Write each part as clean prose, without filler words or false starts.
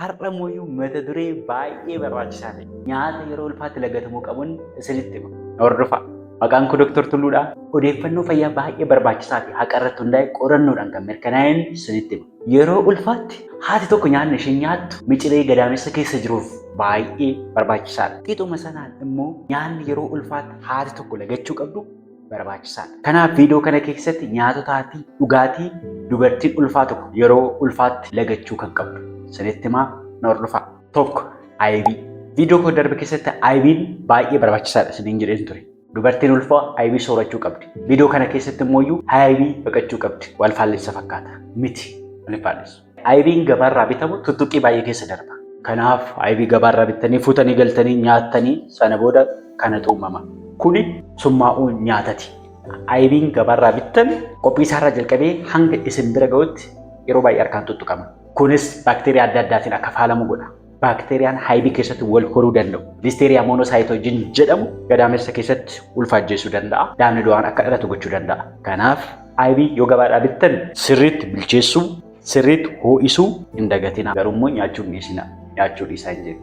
Har'a immoo mata duree baay'ee barbaachisaa ta'e nyaata yeroo ulfaatti lagatamuu qabuun isinitti hima. Hordofaa. Maqaan koo Dooktar Tulluudha. Odeeffannoo fayyaa baay'ee barbaachisaa fi haqa irratti hundaa'e qorannoodhaan kan mirkanaa'een isinitti hima. Yeroo ulfaatti haati tokko nyaanni isheen nyaattu miciree gadaamessa keessa jiruuf baay'ee barbaachisaadha. Qixuma sanaan immoo nyaanni yeroo ulfaatti haati tokko lagachuu qabdu barbaachisaadha. Kanaaf viidiyoo kana keessatti nyaatotaa fi dhugaatii dubartiin ulfaa tokko yeroo ulfaatti lagachuu kan qabdu isinitti himaa, na hordofaa. 1, Aybii. Viidiyoo koo darbe keessatti aybiin baay'ee barbaachisaadha isiniin jedheen ture. Dubartiin ulfaa aybii soorachuu qabdi. Viidiyoo kana keessatti immoo aybii baqachuu qabdi. Wal faallessa fakkaata. Miti. Wal hin faallessu. Aybiin gabaarraa bitamu tuttuqqii baay'ee keessa darba. Kanaaf aybii gabaarraa bittanii fuutanii galtanii nyaattanii sana booda kanatu uumama. Kuni summaa'uu nyaatati. Aybiin gabaarraa bittan qophii isaarraa jalqabee hanga isin bira ga'utti yeroo baay'ee harkaan tuttuqama. Kunis baakteeriyaa adda addaatiin akka faalamu godha. Baakteeriyaan haybii keessatti wal horuu danda'u. Listeeriyaa monosaayitoojin jedhamu gadaamessa keessatti ulfa ajjeesuu danda'a. Daa'imni du'aan akka dhalatu gochuu danda'a. Kanaaf aybii yoo gabaadhaa bittan sirriitti bilcheessuu, sirriitti ho'isuu hin dagatina. Garuu immoo nyaachuu hin dhiisina. Nyaachuu dhiisaa hin jenne.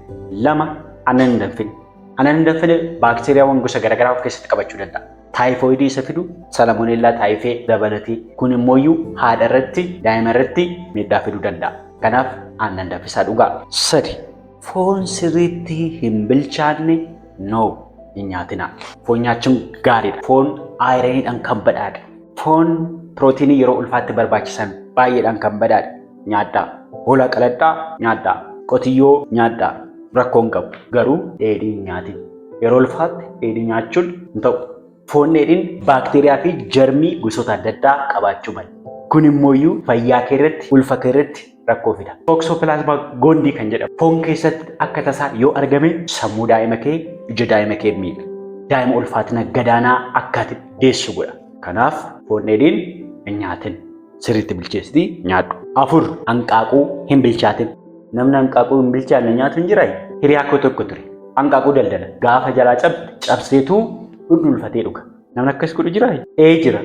2, Aannan hin danfine. Aannan hin danfine baakteeriyaawwan gosa garaagaraa of keessatti qabachuu danda'a. Taayifooyidii isa fidu salamoneellaa taayifee dabalatee kun immoo haadha irratti daa'ima irratti miidhaa fiduu danda'a. Kanaaf aannan danfisaa dhugaa. 3, Foon sirriitti hin bilchaanne no hin nyaatinaa. Foon nyaachuun gaariidha. Foon ayiraniidhaan kan badhaadhe. Foon pirootiinii yeroo ulfaatti barbaachisan baay'eedhaan kan badhaadhe nyaadhaa. Hoolaa qaladhaa nyaadhaa. Qotiyyoo nyaadhaa. Rakkoo hin qabu. Garuu dheedhii hin nyaatin. Yeroo ulfaatti dheedhii nyaachuun hin ta'u. Foon dheedhiin baakteeriyaa fi jarmii gosoota adda addaa qabaachuu mala. Kun immoo fayyaa kee irratti, ulfa kee irratti rakkoo fida. Toxoplasma gondii kan jedhamu foon keessatti akka tasaa yoo argame sammuu daa'ima kee, ija daa'ima kee miidha. Daa'ima ulfaatina gadaanaa akka ati deessu godha. Kanaaf foon dheedhiin hin nyaatin. Sirriitti bilcheessitii nyaadhu. 4, Hanqaaquu hin bilchaatin. Namni hanqaaquu hin bilchaanne nyaatu hin jiraa? Hiriyaa koo tokko ture. Hanqaaquu daldala. Gaafa jalaa cabde cabseetuu dhundhulfatee dhuga. Namni akkas godhu jiraa? Ee jira.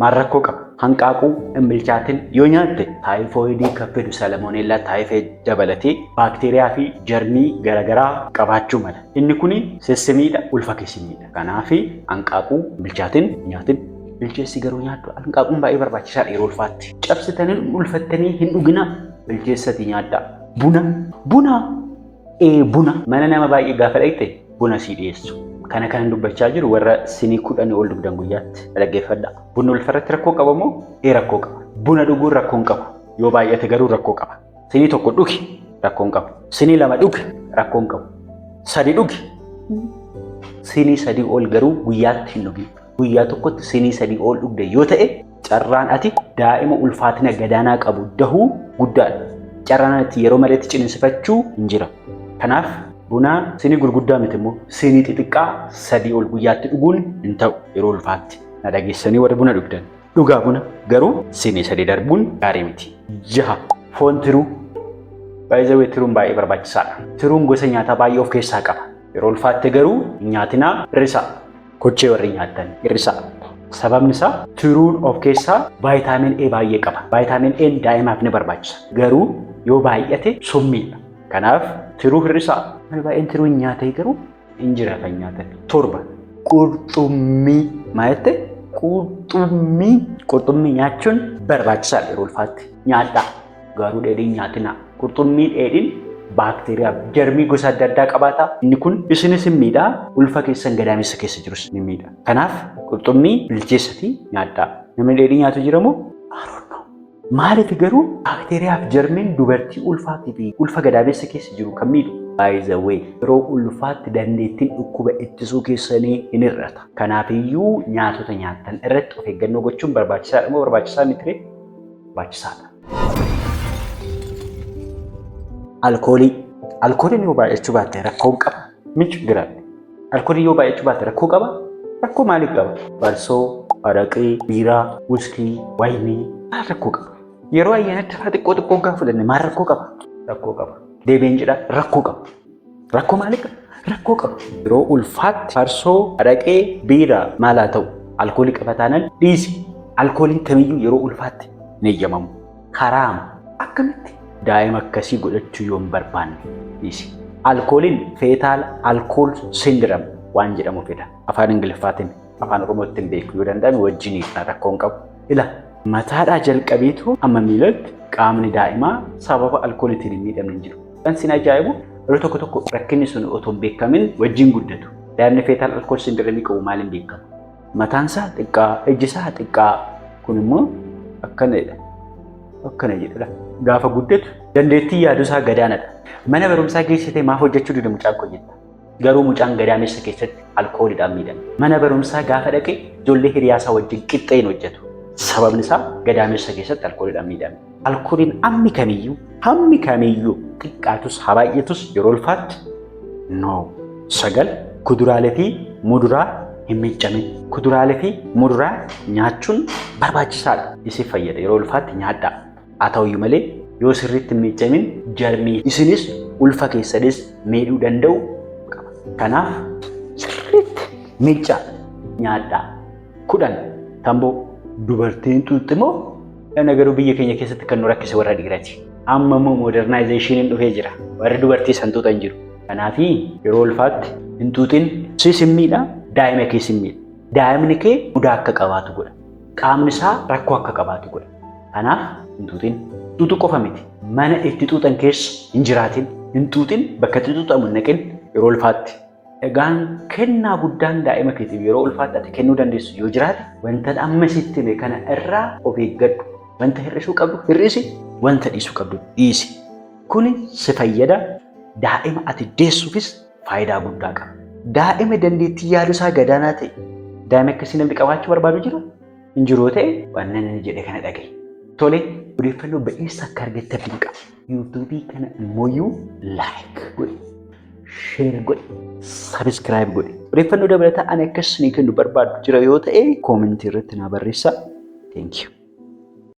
Maal rakkoo qaba? Hanqaaquu hin bilchaatin yoo nyaatte taayifooyidii kan fidu salamoneellaa taayifee dabalatee baakteeriyaa fi jarmii garaagaraa qabaachuu mala. Inni kun sissimiidha, ulfa kee simiidha. Kanaaf hanqaaquu hin bilchaatin hin nyaatin. Bilcheessi garuu nyaadhu. Hanqaaquun baay'ee barbaachisaadha yeroo ulfaatti. Cabsitanii ulfattanii hin dhuginaa. Bilcheessatii nyaadhaa. Buna. Buna. Ee buna. Mana nama baay'ee gaafa dhaqxe buna sii dhiyeessu. Kana kanan dubbachaa jiru warra sinii 10 ol dhugdan guyyaatti dhaggeeffadha. Bunni ulfarratti rakkoo qaba moo? Ee rakkoo qaba. Buna dhuguun rakkoo hin qabu. Yoo baay'ate garuu rakkoo qaba. Sinii tokko dhugi rakkoo hin qabu. Sinii 2 dhugi rakkoo hin qabu. 3 dhugi. Sinii 3 ol garuu guyyaatti hin dhugin. Guyyaa tokkotti sinii 3 ol dhugde yoo ta'e carraan ati daa'ima ulfaatina gadaanaa qabu dahuu guddaadha. Carraan ati yeroo maleetti ciniinsifachuu hin jira. Kanaaf buna sinii gurguddaa miti immoo sinii xixiqqaa 3 ol guyyaatti dhuguun hin ta'u yeroo ulfaatti. Na dhageessanii warri buna dhugdan. Dhugaa buna garuu sinii 3 darbuun gaarii miti. 6, Foon tiruu. Baay'ee tiruun baay'ee barbaachisaadha. Tiruun gosa nyaataa baay'ee of keessaa qaba. Yeroo ulfaatte garuu hin nyaatinaa, hir'isaa. Kochee warri nyaattan hir'isaa. Sababni isaa tiruun of keessaa vaayitaamin A baay'ee qaba. Vaayitaamin A daa'imaaf ni barbaachisa. Garuu yoo baay'ate summiidha. Kanaaf tiruu hir'isaa. Namni baay'een tiruu hin nyaatee garuu hin jira kan nyaatan. 7, Qurxummii. Maal jette? Qurxummii. Qurxummii nyaachuun barbaachisaadha yeroo ulfaatti. Nyaadhaa. Garuu dheedhiin nyaatinaa. Qurxummii dheedhiin baakteeriyaa jarmii gosa adda addaa qabaata. Inni kun isinis hin miidha, ulfa keessan gadaamessa keessa jirus ni miidha. Kanaaf qurxummii bilcheessatii nyaadhaa. Namni dheedhii nyaatu jira moo? I don't know. Maaliif garuu baakteeriyaa fi jarmiin dubartii ulfaatii fi ulfa gadaamessa keessa jiru kan miidhu? By the way, yeroo ulfaatti dandeettiin dhukkuba ittisuu keessanii hin hir'ata. Kanaafiyyuu nyaatota nyaattan irratti of eeggannoo gochuun barbaachisaadha moo barbaachisaa miti ree? Barbaachisaadha. Alkoolii. Alkooliin yoo baay'achuu baatte rakkoo hin qaba. Michu jiraadhe. Alkooliin yoo baay'achuu baatte rakkoo qaba? Rakkoo maalii qaba? Farsoo, araqee, biiraa, wuskii, wayinii maal rakkoo qaba? Yeroo ayyaanatti fa'aa xiqqoo xiqqoo gaafa fudhanne maal rakkoo qaba? Rakkoo qaba. Deebiin jedha rakkoo qaba. Rakkoo maalii qaba? Rakkoo qaba. Yeroo ulfaatti farsoo, araqee, biiraa maal haa ta'u alkoolii qaba taanaan dhiisi. Alkooliin kamiyyuu yeroo ulfaatti hin eeyyamamu. Haraama. Akkamitti? Daa'ima akkasii godhachuu yoo hin barbaanne dhiisi. Alkooliin fetal alcohol syndrome waan jedhamu fida. Afaan Ingiliffaatiin, afaan Oromootti hin beeku, yoo danda'ame wajjin hiiknaa, rakkoo hin qabu. Ila mataadhaa jalqabeetu amma miilatti qaamni daa'imaa sababa alkooliitiin hin miidhamne hin jiru. Kan sin ajaa'ibu, yeroo tokko tokko rakkinni sun otoo hin beekamin wajjin guddatu. Daa'imni fetal alcohol syndrome qabu maaliin beekama? Mataan isaa xiqqaa, ijji isaa xiqqaa, kun immoo akkana jedha. Akkana jedha. Gaafa guddatu dandeettii yaaduu isaa gadaanadha. Mana barumsaa geessitee maaf hojjechuu dide mucaan koo jetta. Garuu mucaan gadaamessa keessatti alkooliidhaan miidhame. Mana barumsaa gaafa dhaqe ijoollee hiriyaasaa wajjin qixxee hin hojjetu. Sababni isaa gadaamessa keessatti alkooliidhaan miidhame. Alkooliin hammi kamiyyuu, hammi kamiyyuu xiqqaatus haa baay'atus, yeroo ulfaatti no. 9, kuduraalee fi muduraa hin miiccamin. Kuduraalee fi muduraa nyaachuun barbaachisaadha. Isin fayyada, yeroo ulfaatti nyaadhaa. Haa ta'uyyuu malee yoo sirriitti hin miiccamin jarmii isinis ulfa keessanis miidhuu danda'u qaba. Kanaaf sirriitti miiccaa nyaadhaa. 10, tamboo. Dubartiin xuuxxi moo? Kana garuu biyya keenya keessatti kan nu rakkise warra dhiirati. Amma immoo modernizationiin dhufee jira. Warri dubartii san xuuxan jiru. Kanaaf yeroo ulfaatti hin xuuxin. Sis hin miidha, daa'ima kee sin miidha. Daa'imni kee mudaa akka qabaatu godha. Qaamni isaa rakkoo akka qabaatu godha. Kanaaf hin xuuxin. Xuuxuu qofa miti. Mana itti xuuxan keessa hin jiraatin. Hin xuuxin, bakka itti xuuxamu hin dhaqin yeroo ulfaatti. Egaan kennaa guddaan daa'ima keetiif yeroo ulfaatti ati kennuu dandeessu yoo jiraate, wanta amma sitti hime kana irraa of eeggadhu. Wanta hir'isuu qabdu hir'isi, wanta dhiisuu qabdu dhiisi. Kuni si fayyada, daa'ima ati deessuufis faayidaa guddaa qaba. Daa'ima dandeettii yaaduu isaa gadaanaa ta'e, daa'ima akkasii namni qabaachuu barbaadu jira? Hin jiru yoo ta'e, waan inni jedhe kana dhaga'i. Tole, odeeffannoo ba'eessa akka argatte abdiin qaba. YouTubeii kana immoo like godhi, share godhi, subscribe godhi. Odeeffannoo dabalataa ani akka isinii kennu barbaaddu jira yoo ta'e, commentii irratti naa barreessaa. Thank you.